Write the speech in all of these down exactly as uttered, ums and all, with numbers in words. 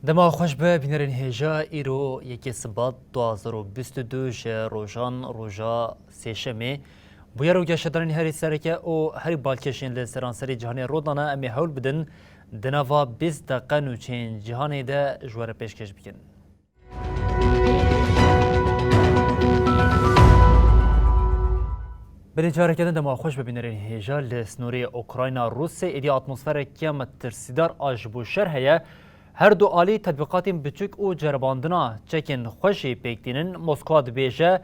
Dema xweş be, bînerên hêja, îro yekê Sibat du hazar û bîst û du ji rojan roja sêşemê. Bûyer û geşedanên herî sereke û herî balkêş yên li seranserê cîhanê rûdane, em ê hewl bidin di nava bîst deqe nûçeyên cîhanê de ji we re pêşkêş bikin. Belê, careke din dema xweş be, bînerên hêja. Li snorê Ukrayna Rûsya êdî atmosfereke metirsîdar a ji bo şer heye. Her du alî tetbîqatên biçûk û ceribandina çekên xwe jî pêk tînin. Moskwa dibêje,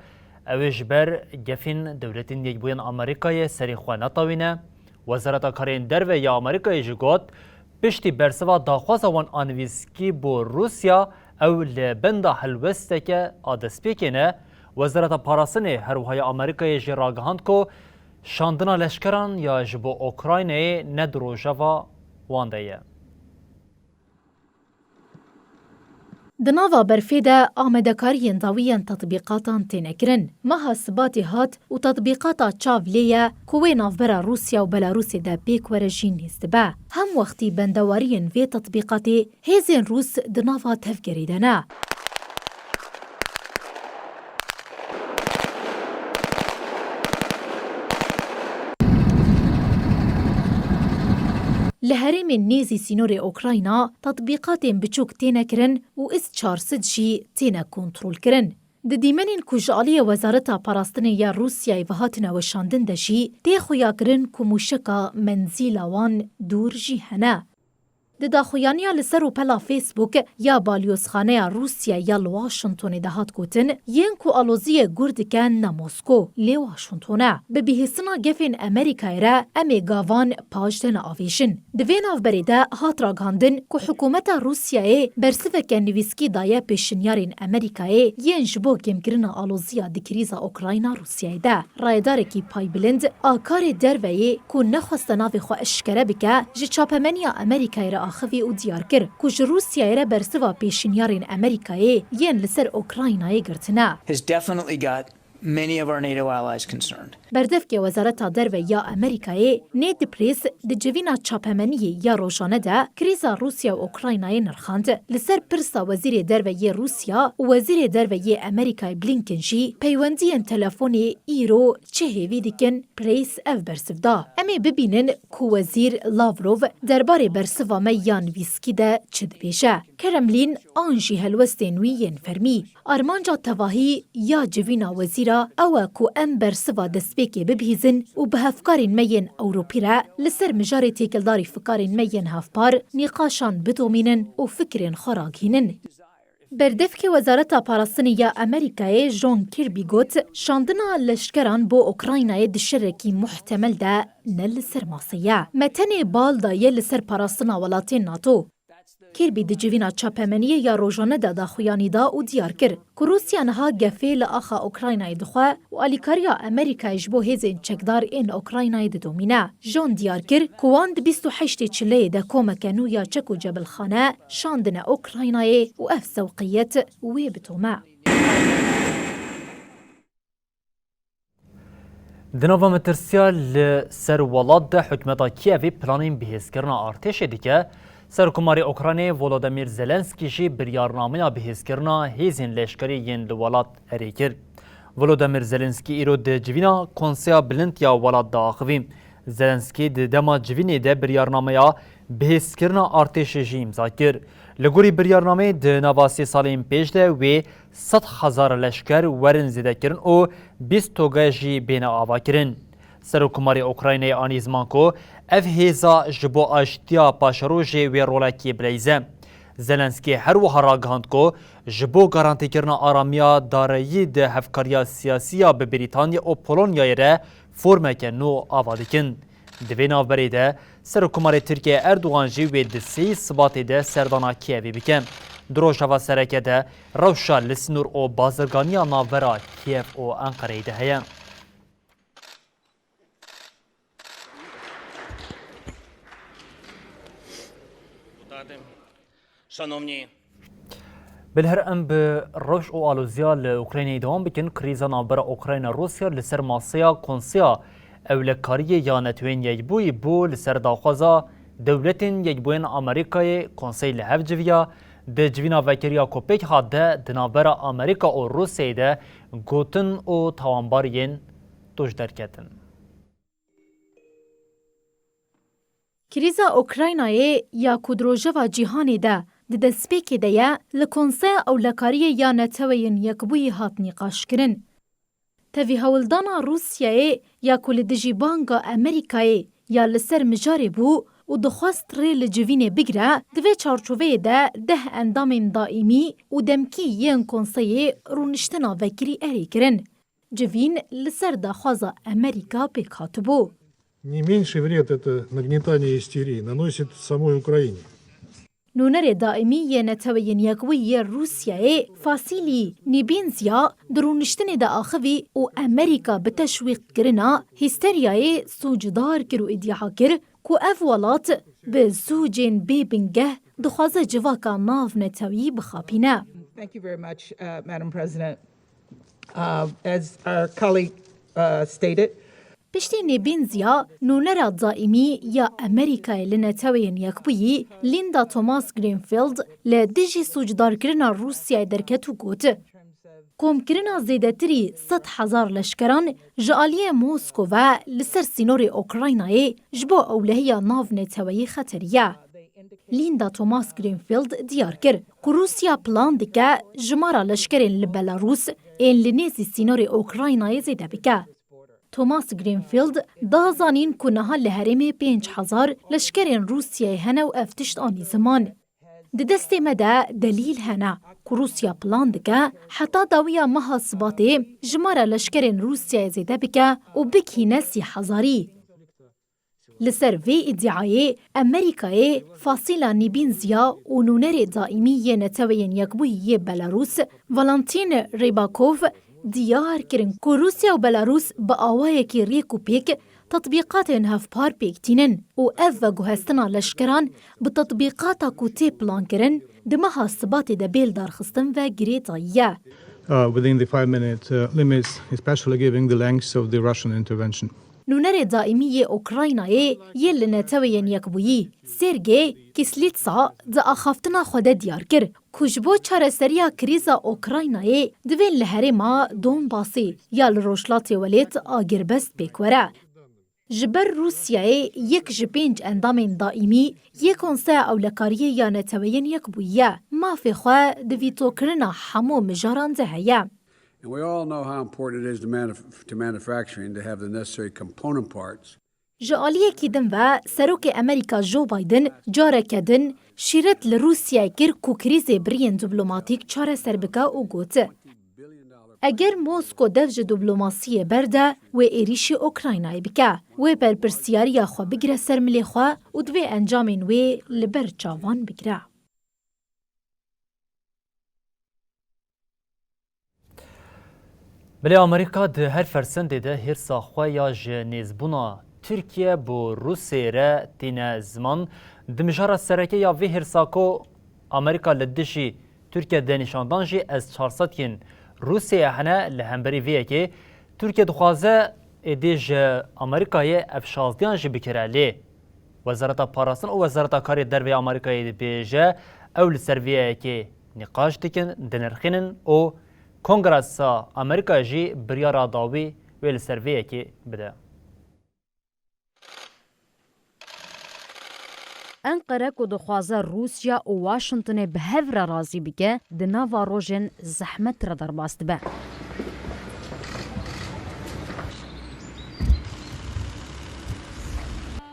ew ê ji ber gefên Dewletên Yekbûyên Amerîkayê serê xwe netewîne. Wezareta Karên Derve ya Amerîkayê jî got, piştî bersiva daxwaza wan a nivîskî bo Rûsya, ew li benda helwesteke a destpêkê ne. Wezareta Parastinê her wiha ya Amerîkayê jî ragihand ku şandina leşkeran ya ji bo Ukraynayê ne di rojeva wan de ye. Di nava berfê de amadekariyên dawî yên tetbîqatan têne kirin. Meha Sibatê hat û tetbîqata çav lê ye ku wê navbera Rûsya û Belarûsê de pêk were jî nêz dibe. Hemwextî bendewariyên vê tetbîqatê hêzên Rûs di nava tevgerê de ne. Li herêmên nêzî sînorê Ukrayna, tetbîqatên biçûk têne kirin û S çar sed jî têne kontrolkirin. Di dîmenên ku ji aliyê Wezareta Parastinê ya Rûsyayê ve hatine weşandin de jî tê xuyakirin ku mûşeka menzîla wan dûr jî hene. Di daxuyaniya li ser rûpela Facebook ya Balyozxaneya Rûsya ya li Washingtonê de hat gotin, yên ku aloziyê gur dike ne Mosko, lê Washington e. Bi bihîstina gefên Amerîkayê re em ê gavan paş de neavêjin. Di vê navberê de hat ragihandin ku hikûmeta Rûsyayê bersiveke nivîskî daye pêşinyarên Amerîkayê yên ji bo kêmkirina aloziya di krîza Ukrayna Rûsyayê de. Rayedarekî paybilind a karê derveyê ku nexweste navê xwe eşkere bike, ji çapemeniya Amerîkayê re axivî û diyar kir ku ji Rûsyayê re bersiva pêşinyarên Amerîkayê yên li ser Ukraynayê girtine. Has definitely got many of our NATO allies concerned. Berdevkê Wezareta Derve ya Amerîkayê, Ned Price, di civîna çapemeniyê ya rojane de krîza Rûsya û Ukraynayê nirxand. Li ser pirsa Wezîrê Derve yê Rûsya û Wezîrê Derve yê Amerîkayê Blinken jî peywendiyên telefonê îro çi hêvî dikin, Price ev bersiv da. Em ê bibînin ku Wezîr Lavrov derbarê bersiva me ya nivîskî de çi dibêje. Kremlîn an jî helwestên wî yên fermî. Armanca tevahî ya civîna wezîra ew e ku em bersiva destpêkê bibihîzin û bi hevkarên me yên Ewropî re li ser mijarê têkildarîfikarên me yên hevpar nîqaşan bidomînin û fikirên xwe ragihînin. Berdevkê Wezareta Parastinê ya Amerîkayê John Kirby got, şandina leşkeran bo Ukraynayê di şerekî muhtemel de ne li ser masê ye. Me tenê bal daye li ser parastina welatên NATO. Kirby di civîna çapemeniyê ya rojane de daxuyanî da û diyar kir ku Rûsya niha gefê li axa Ukraynayê dixwe û alîkariya Amerîkayê ji bo hêzên çekdar ên Ukraynayê didomîne. John diyar kir ku wan di bîst û heştê çileyê de komeke nû ya çek û cebilxane şandine Ukraynayê û ev sewqiyet wê bidome. Di nava metirsiya li ser welat de hikûmeta Kîevê planên bihêzkirina artêşê dike. Serokkomarê Ukraynayê Volodymyr Zelenskî jî biryarnameya bihêzkirina hêzên leşkerî yên li welat erê kir. Volodymyr Zelenskî îro di civîna Konseya Bilind ya welat de axivî. Zelenskî di dema civînê de biryarnameya bihêzkirina artêşê jî îmza kir. Li gorî biryarnameyê di nava sê salên pêş de wê sed hezar leşker werin zêdekirin û bîst toge jî bêne avakirin. Serokkomarê Ukraynayê anî ziman ku ev hêza ji bo aştiya paşerojê wê rolekê bileyze. Zelenskî her wiha ragihand ku ji bo garantîkirina aramiya dareyî di hevkariya siyasî ya bi Brîtanya û Polonyayê re formeke nû ava dikin. Di vê navberê de Serokkomarê Tirkiyê Erdogan jî wê di sêyî Sibatê de serdana Kîevê bike. Di rojeva sereke de rewşa li sînor û bazirganiya navbera Kîev û Enqereyê de heye. Шановні Belê her em bi rewş û aloziya li Ukraynayê dewam bikin. Krîza navbera Ukrayna-Rûsya li ser maseya Konseya Ewlekariyê ya Neteweyên Yekbûyî bû. Li ser daxwaza Dewletên Yekbûyên Amerîkayê konsey li hev civiya. Di civîna vekirî ya ku pêk hat de di navbera Amerîka û Rûsyayê de gotin û tawanbar yên tûj derketin. Krîza Ukraynayê ya ku di rojeva cîhanê de di destpêkê de ye, li Konseya Ewlekariyê ya Neteweyên Yekbûyî hat nîqaşkirin. Tevî hewldana Rûsyayê ya ku li dijî banga Amerîkayê ya li ser mijarê bû û dixwest rê li civînê bigire, di vê çarçoveyê de deh endamên daîmî û demkî yên konseyê rûniştina vekirî erê kirin. Civîn li ser daxwaza Amerîka pêk hatibû. Не меньший вред это нагнетание истерии наносит самой Украине. Nûnerê daîmî yê Neteweyên Yekbûyî yê Rûsyayê Fasîlî Nîbînzya di rûniştinê de axivî û Amerîka bi teşwîqkirina hîsteriyayê sûcdar kir û îdia kir ku ev welat bi sûcên bê bingeh dixwaze civaka navneteweyî bixapîne. Thank you very much, uh, Madam President. Uh, as our colleague, uh, stated, Piştî Nêbînziya, nûnera daîmî ya Amerîkayê li Neteweyên Yekbûyî, Linda Thomas Greenfield, li dijî sûcdarkirina Rûsyayê derket û got, Komkirina zêdetirî sed hezar leşkeran ji aliyê Moskow ve li ser sînorê Ukraynayê ji bo ewlehiya navneteweyî xeterî ye. Linda Thomas Greenfield diyar kir ku Rûsya plan dike jimara leşkerên li Belarûs ên li nêzî sînorê Ukraynayê zêde bike. Thomas Greenfield da zanîn ku niha li herêmê pênc hezar leşkerên Rûsyayê hene û ev tişt anî ziman. Di destê me de delîl hene ku Rûsya plan dike heta dawiya meha Sibatê jimara leşkerên Rûsyayê zêde bike û bigihîne sî hezarî. Li ser vê îdiayê Amerîkayê Fasîla Nîbînziya û nûnerê daîmî yê Neteweyên Yekbûyî yê Belarûs, Valentin Rybakov, diyar kirin ku Rûsya û Belarûs bi awayekî rêk û pêk tetbîqatên hevpar pêk tînin û ev veguhestina leşkeran bi tetbîqata ku tê plankirin di meha Sibatê de bê lidarxistin ve girê dayiye. Uh, within the five-minute, uh, limits, especially given the length of the Russian intervention. Nûnerê daîmî yê Ukraynayê yê li Neteweyên Yekbûyî, Sergey Kislitsa di axaftina xwe de diyar kir ku ji bo çareseriya krîza Ukraynayê divê li herêma Donbasê ya li rojhilatê welêt agirbest pêk were. Ji ber Rûsyayê yek ji pênc endamên daîmî yê Konseya Ewlekariyê ya Neteweyên Yekbûyî ye. Mafê xwe di vîtokirina hemû mijaran de heye. And we all know how important it is to manuf-, to manufacturing to have the necessary component parts. Ji aliyekî din ve, Serokê Amerîka Joe Biden careke din şîret li Rûsyayê kir ku krîzê bi riyên diplomatîk çareser bike û got, Eger Mosko dev ji diplomasiyê berde, wê êrîşî Ukraynayê bike. Wê berpirsiyariya xwe bigire ser milê xwe û divê encamên wê li ber çavan bigire. Belê Amerîka di her fersendê de hêrsa xwe ya ji nêzbûna Tirkiye bo Rûsyayê re tîne ziman. Di mijara sereke ya vê hêrsa ku Amerîka li dijî Tirkiye de nîşandan jî S çar sed yên Rûsyayê hene, li hemberî vê yekê Tirkiye dixwaze êdî ji Amerîkayê F şazdeyan jî bikire, lê Wezareta Parastin û Wezareta Karê Derve ya Amerîkayê dibêje ew li ser vê yekê nîqaş dikin, dinirxînin û Kongresa Amerîkayê jî biryara dawî wê li ser vê yekê bide. Enqere ku dixwaze Rûsya û Washingtonê bi hev re razî bike, di nava rojên zehmet re derbas dibe.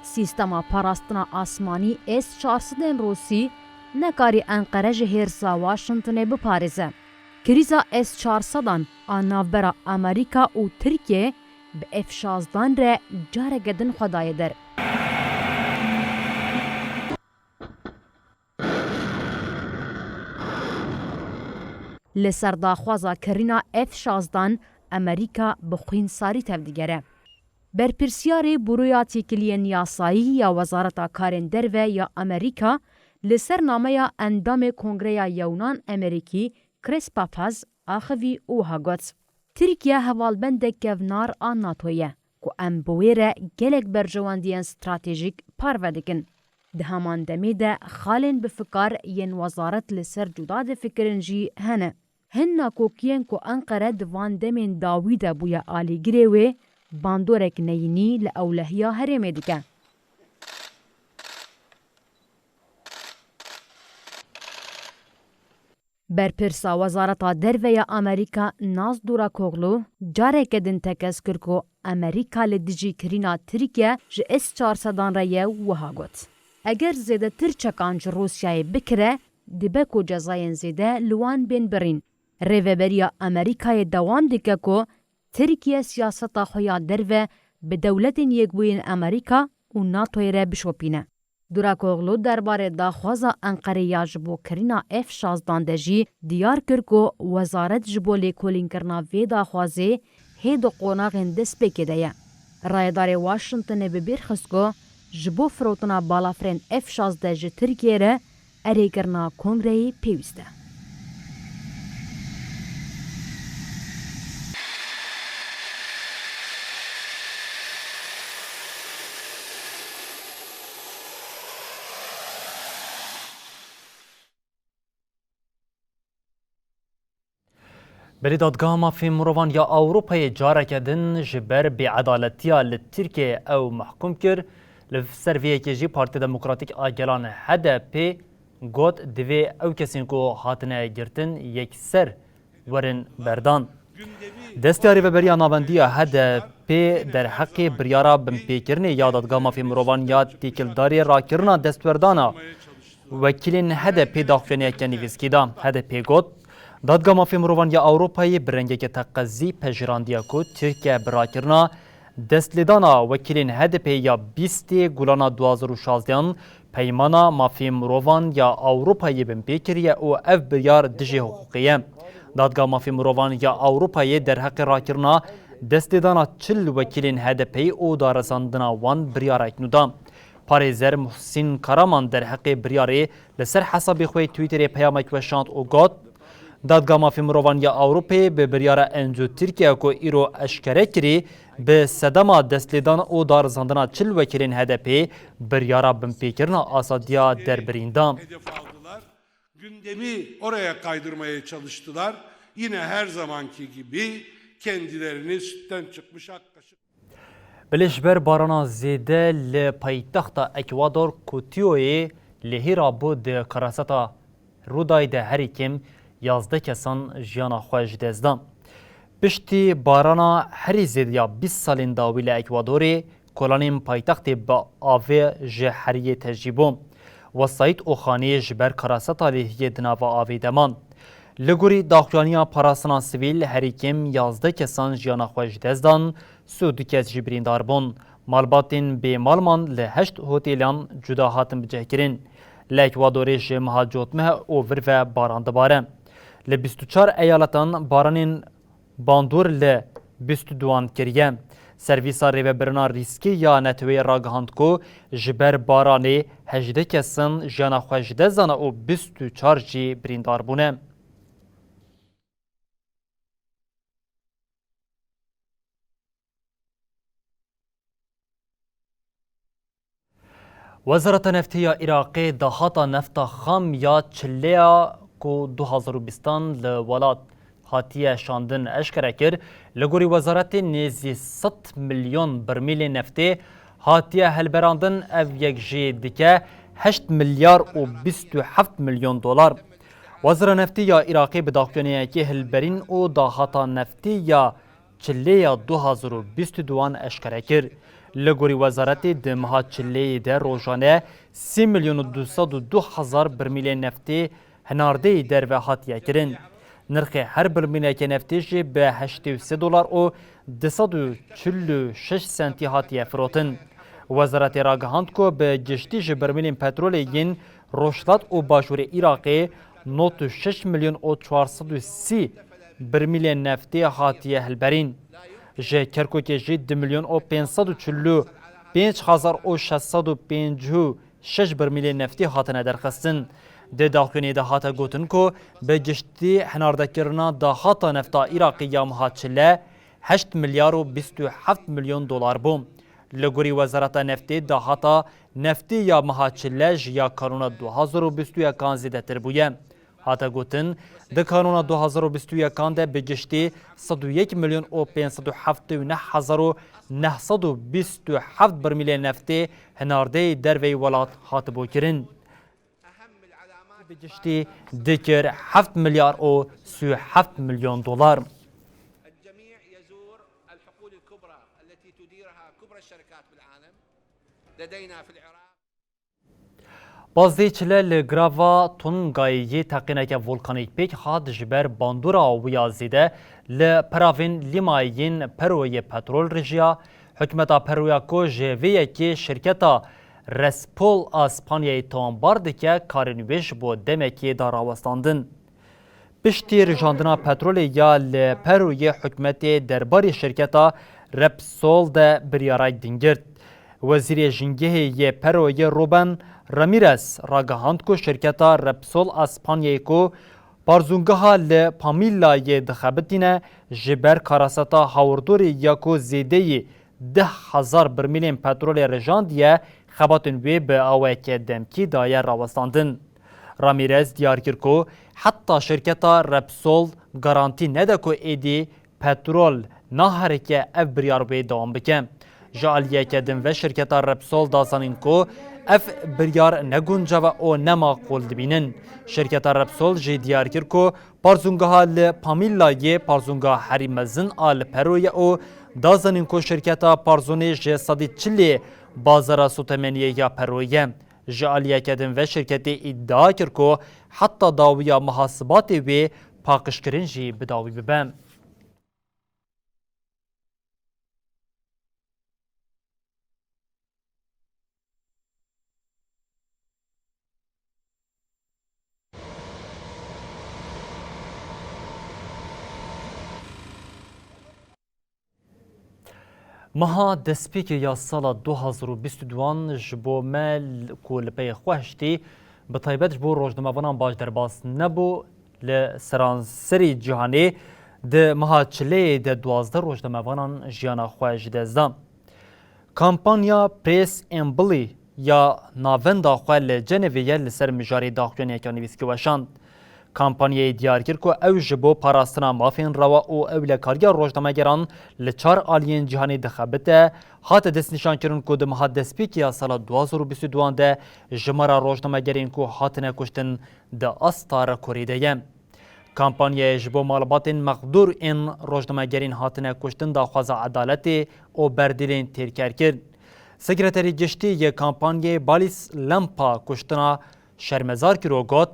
Sîstema parastina asmanî S çar sed ên Rûsî nekarî Enqere ji hêrsa Washingtonê biparêze. Krîza S çar sed an a navbera Amerîka û Tirkiye bi F şazdeyan re careke din xwe daye der. Li ser daxwaza kirîna F şazdan Amerîka bi xwînsarî tevdigere. Berpirsiyarê Buroya Têkiliyên Yasayî ya Wezareta Karên Derve ya Amerîka li ser nameya endamê Kongreya Yewnan Amerîkî Chris Papaz axivî û wiha got, Tirkiye hevalbendek kevnar a NATO ye ku em bi wê re gelek berjewendiyên stratejîk parve dikin. Di heman demê de xalên bi fikar yên wezaret li ser cuda difikirin jî hene. Hin nakokiyên ku Enqere di van demên dawî de bûye alîgirê wê, bandorek neyînî li ewlehiya herêmê dike. Berpirsa Wezareta Derve ya Amerîka Naz Durakoglu careke din tekez kir ku Amerîka li dijî kirîna Tirkiye ji S çar sedan re ye û wiha got, Eger zêdetir çekan ji Rûsyayê bikire, dibe ku cezayên zêde li wan bên birîn. Rêveberiya Amerîkayê dewam dike ku Tirkiye siyaseta xwe ya derve bi Dewletên Yekbûyî yên Amerîka û NATOyê re bişopîne. Durakoglu derbarê daxwaza Enqerê ya ji bo kirîna F şazdan de jî diyar kir ku wezaret ji bo lêkolînkirina vê daxwazê hê di qonaxên destpêkê de ye. Rayedarê Washingtonê bi bîr xist ku ji bo firotina balafirên F şazdeh ji Tirkiyê re erêkirina kongreyê pêwîst e. Belê Dadgeha Mafê Mirovan ya Ewropayê careke din ji ber bêedaletiya li Tirkiyeyê ew mehkûm kir. Li ser vê yekê jî Partiya Demokratîk a Gelan H D P got, divê ew kesên ku hatine girtin yekser werin berdan. Destya Rêveberiya Navendî ya H D P derheqê biryara binpêkirinê ya Dadgeha Mafê Mirovan ya têkildarî rakirina destwerdana wekîlên H D P daxuyaniyeke nivîskî da. H D P got, Dadgeha Mafê Mirovan ya Ewropayê bi rengeke teqezî pejirandî ye ku Tirkiye bi rakirina destlêdana wekîlên H D P ya bîstê Gulana du hazar û şazdehan Peymana Mafê Mirovan ya Ewropayê binpê kiriye û ev biryar dijî hiqûqê ye. Dadgeha Mafê Mirovan ya Ewropayê derheqê rakirina destlêdana çil wekîlên H D P'yê û darizandina wan biryarek nû da. Parêzer Muhsîn Karaman derheqê biryarê li ser hesabê xwe yê Twitterê peyamek weşand û got, Dadgeha Mafê Mirovan ya Ewropayê bi biryara Enco Tirkiye ku îro eşkere kirî, bi sedema destlêdan û darizandina çil wekîlên H D P'ê biryara binpêkirina azadiya derbirîn da. Hedef aldılar. Gündemi oraya kaydırmaya çalıştılar. Yine her zamanki gibi kendilerini sütten çıkmış ak kaşık. Belê ji ber barana zêde li paytexta Ekwador Kutioyê lihî rabû di karaseta Rûdayê de herî kêm yazdeh kesan jiyana xwe ji dest da. Piştî barana herî zêde ya bîst salên dawî li Ekwadorê, kolanên paytextê bi avê ji heriyê tecî bû. Wesayît û xaniyê ji ber karaseta lihiyê di nava avê de man. Li gorî daxuyaniya parastina sivîl, herî kêm yazdeh kesan jiyana xwe ji dest dan, sî û du kes jî birîndar bûn. Malbatên bêmal man li heşt hotêlan cuda hatin bicihkirin. Li Ekwadorê ji meha cotmeh û vir ve baran dibare. Li bîst û çar eyaletan baranên bandor li bîst û duan kiriye. Servîsa Rêvebirina Rîskê ya Neteweyê ragihand ku ji ber baranê hejdeh kesan jiyana xwe ji dest dane û bîst û çar jî birîndar bûne. Wezareta Neftê ya Iraqê dahata nefta xam ya çileya ku du hazar û bîstan li welat hatiye şandin eşkere kir. Li gorî wezaretê nêzî sed milyon birmîlê neftê hatiye hilberandin, ev yek jî dike heşt milyar û bîst û heft milyon dolar. Wezara Neftê ya Iraqê bi daxuyaniyekê hilberîn û dahata neftê ya çilê ya du hazar û bîst û duan eşkere kir. Li gorî wezaretê di meha çileyê de rojane sê milyon û du sed û du hezar birmîlên neftê hinardeyî derve hatiye kirin. Nirxê her birmîleke neftê jî bi heştê û sê dolar û du sed û çil û şeş sentî hatiye firotin. Wezaretê ragihand ku bi giştî ji birmîlên petrolê yên Rojhilat û Başûrê Iraqê nod û şeş milyon û çar sed û sî birmîlên neftê hatiye hilberîn. Ji Kerkûkê jî du milyon û pênc sed û çil û pênc hezar û şeş sed û pêncî û şeş birmîlên neftê hatine derxistin. Di daxuyaniyê de hate gotin ku bi giştî hinardekirina dahata nefta Iraqê ya meha çile heşt milyar û bîst û heft milyon dolar bû. Li gorî Wezareta Neftê, dahata neftê ya meha çile ji ya kanûna du hazar û bîst û yekan zêdetir bûye. Hate gotin, di kanûna du hazar û bîst û yekan de bi giştî sed û yek milyon û pênc sed û heftê û neh hezar û neh sed û bîst û heft birmîlên neftê hinardeyê derveyî welat hatibû kirin. Bi giştî dikir heft milyar û sî û heft milyon dolar. الجميع يزور الحقول الكبرى التي تديرها كبرى الشركات بالعالم. لدينا في العراق. Bazdê çile li girava Tungayê yê teqîneke volkanîk pêk hat, ji ber bandora wî ya zêde li peravên lîmayê yên Peroyê petrol rijiya. Hikûmeta Peroya ku ji vê yekê şirketa Repsol a Spanyayê tawanbar dike, karên wê ji bo demekê da rawestandin. Piştî rijandina petrolê ya li Peroyê, hikûmetê derbarê şirketa Repsol de biryarayek din girt. Wezîrê Jîngehê yê Peroyê Ruben Ramîrez ragihand ku şirketa Repsol a Spanyayê ku parzûngeha li Pamîlayê dixebitîne, ji ber karaseta hawirdorê ya ku zêdeyî deh hezar birmîlên petrolê rijandiye, xebatên wê bi awayeke demkî daye rawestandin. Ramîrez diyar kir ku heta şirketa Repsol garantî nede ku êdî petrol naherike, ev biryar wê dewam bike. Ji aliyeke din ve şirketa Repsol da zanîn ku ev biryar ne guncav e û ne maqûl dibînin. Şirketa Repsol jî diyar kir ku parzûngeha li Pamîlayê parzûngeha herî mezin a li Peroyê ye û da zanîn ku şirketa parzûnê ji sedî çilê bazara sotemeniyê ya Peroyê ye. Ji aliyeke din ve şirketê îdia kir ku heta dawiya meha Sibatê wê paqijkirin jî bi dawî bibe. Meha destpêkê ya sala du hazar û bîst û duan ji bo me l-, ku li pey xwe hiştî, bi taybet ji bo rojnamevanan baş derbas nebû. Li seranserî cîhanê di meha çileyê de duwazdeh rojnamevanan jiyana xwe ji dest da. Kampanya Press Embley ya navenda xwe li Cenevê ye li ser mijarê daxuyaniyeke nivîskî weşand. Kampanyayê diyar kir ku ew ji bo parastina mafên rewa û ewlekariya rojnamegeran li çar aliyên cîhanê dixebite, hate destnîşankirin ku di meha destpêkê ya sala du hazar û bîst û duan de jimara rojnamegerên ku hatine kuştin di asta rekorê de ye. Kampanyayê ji bo malbatên mexdûr ên rojnamegerên hatine kuştin daxwaza edaletê û berdêlên têrker kir. Sekreterê Giştî yê kampanyayê Balis Lempa kuştina şermezar kir û got,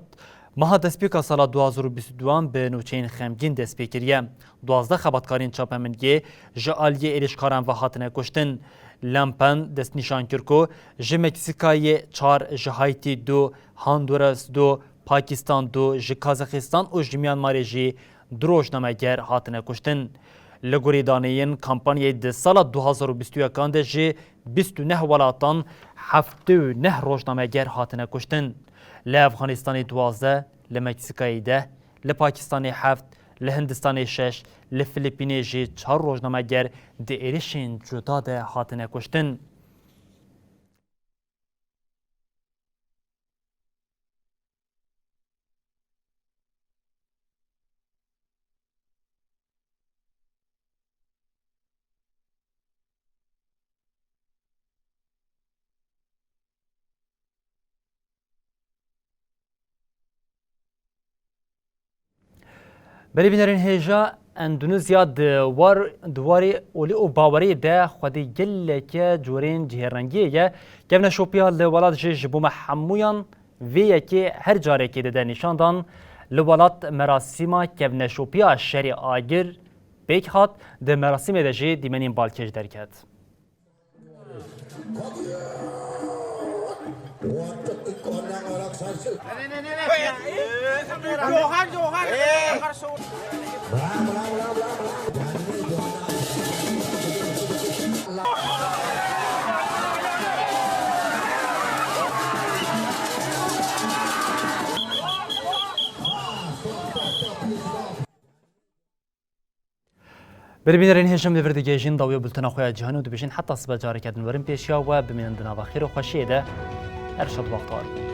meha destpêka sala du hazar û bîst û duan bi nûçeyên xemgîn dest pê kiriye. Duwazdeh xebatkarên çapemeniyê ji aliyê êrişkaran ve hatine kuştin. Lempen destnîşan kir ku ji Meksîkayê çar, ji Haîtî du, Honduras du, Pakistan du, ji Kazaxistan û ji Myanmarê jî du rojnameger hatine kuştin. Li gorî daneyên kampanyayê di sala du hazar û bîst û yekan de ji bîst û neh welatan heftê û neh rojnameger hatine kuştin. Li Efxanistanê duwazdeh, li Meksîkayê deh, li Pakistanê heft, li Hindistanê şeş, li Filipînê jî çar rojnameger di êrişên cuda de hatine kuştin. Berê bînerên hêja, Endonezya di war, di warê olî û baweriyê de xwedî geleke corên cihêrengiyê ye. Kevneşopiya li welat jî ji bo me hemûyan vê yekê her carekê dide nîşandan. Li welat merasîma kevneşopiya şerê agir pêk hat. Di merasîmê de jî dîmenên balkêş derket. Johar, Johar. Birbînerên hêşim li vir digihêjin dawiya bultena xwe ya cîhanê û dibêjin heta sibe careke din werin pêşiya we bimînin di nava xêr û xweşiyê de. Her şad wexta we.